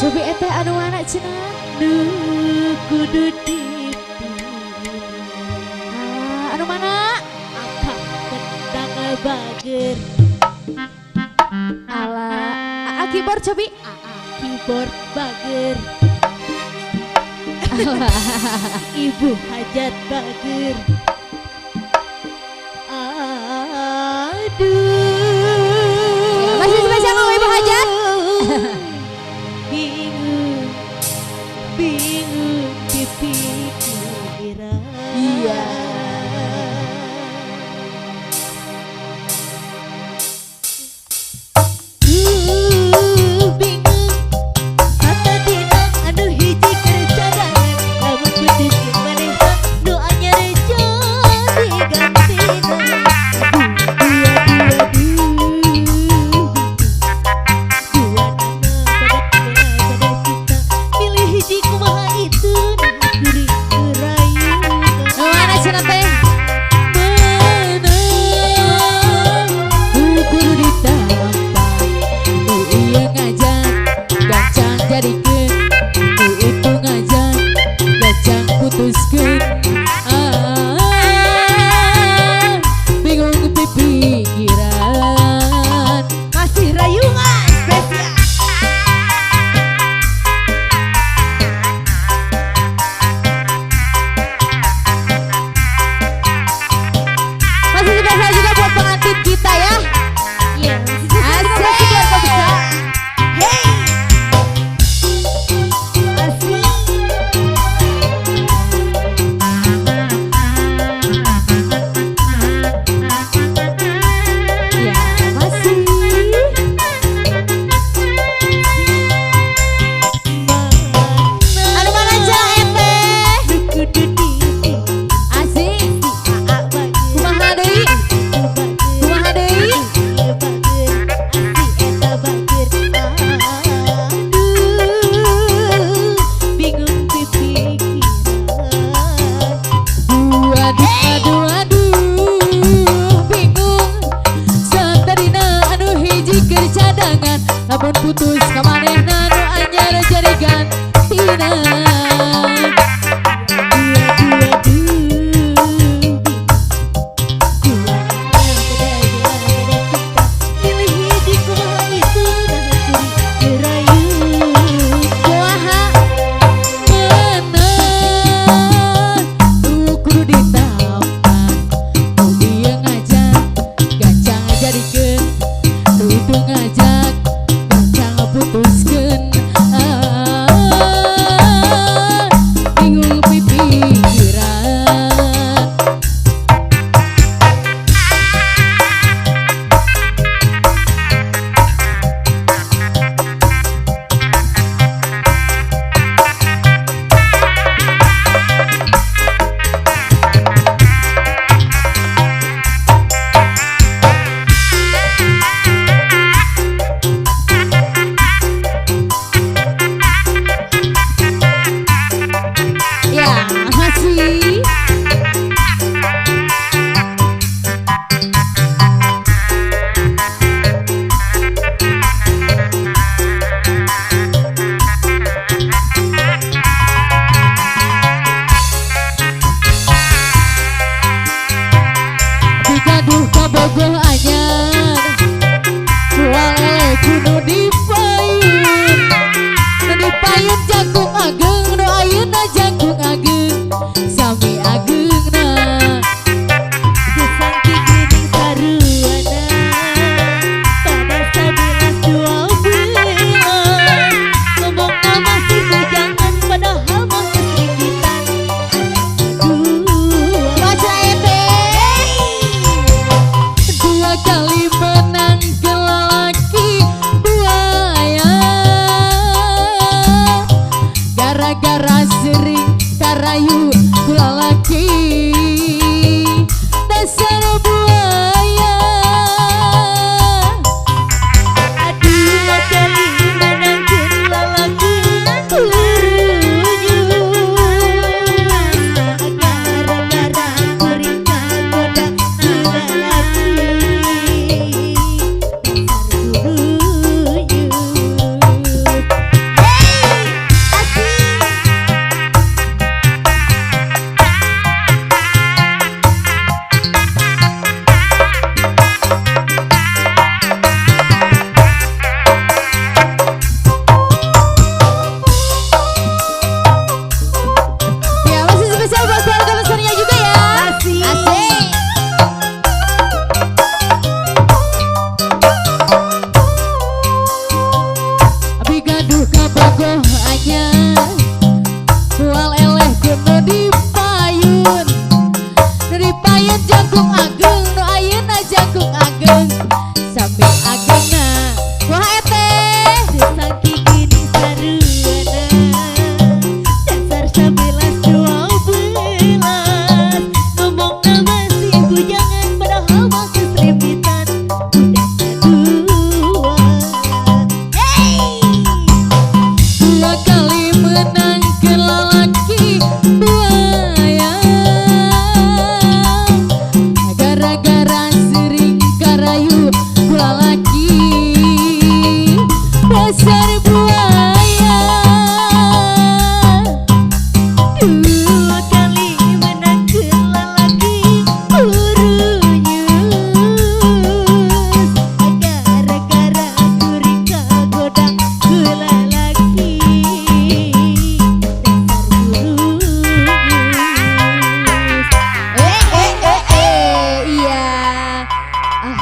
Cobi eteh anu mana cenah? Nu kudu dipilih. Ah, anu mana? Akang kendang bager. Ala, aa keyboard cobi. Aa keyboard bager. Ibu hajat bager. Aduh. Ya, masih spesial mau Ibu Hajat. Bingung, bingung di pikiran. Iya. Bingung satadina anu hiji keur cadangan lamun putus jeung manehna nu anyar jadi gantina. Milih hiji kumaha itu nah kuring rayungan. Nu mana cenah teh? Mana nu kudu ditampa, Nu ieu ngajak gancang jadikeun, nu itu ngajak gancang putuskeun. Ah, bingung pikiran. Masih rayungan spesial. Masih spesial juga buat pengantin kita ya. Iya, masih spesial juga buat Asik. keluarga besar. Hey, asik. Ya, masih. Anu mana cenah eteh? Nu kudu dipilih. Asik. Si Aa bager. Kumaha deui? Itu bager. Kumaha deui? Ieu bager. Asi eta bager. Aduh, bingung pikiran. Aduh, aduh, aduh, bingung. Satadina anu hiji keur cadangan, lamun putus ka manehna nu anyar jadi gantina. Aduh, aduh, dua pada cinta. Milih hiji kumaha itu nah kuring ngerayu. Kumaha mana nu kudu ditampa, nu ieu ngajak gancang jadikeun, nu itu ngajak gancang putuskeun. Ah,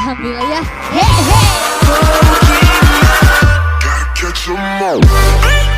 Alhamdulillah ya. Hehe. Gotta catch 'em all.